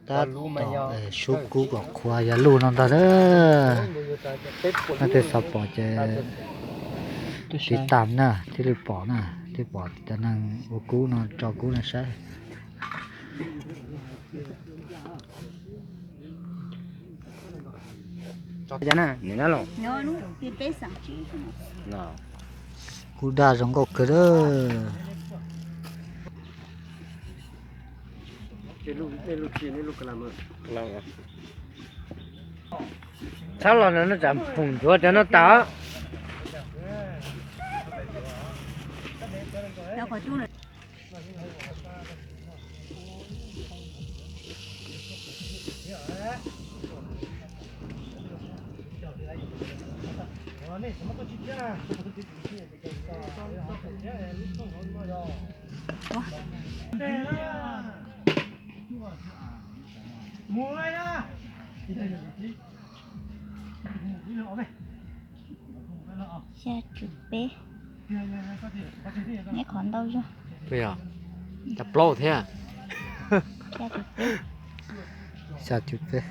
Tab tom sub kub kom qhuav yog luj no ntag na. Nej tej xav pom ces tiv tam na thiaj li pom na, thiaj pom cov neeg ua kub no tso kub no saib. Kub daj zoo nkauj kawg lawm. Txhob los no tsam phoom ntsuav cov no tas. Xya caum peb, neb qhov ntau zog. Cov plaub thiab. Xya caum peb. Xya caum peb.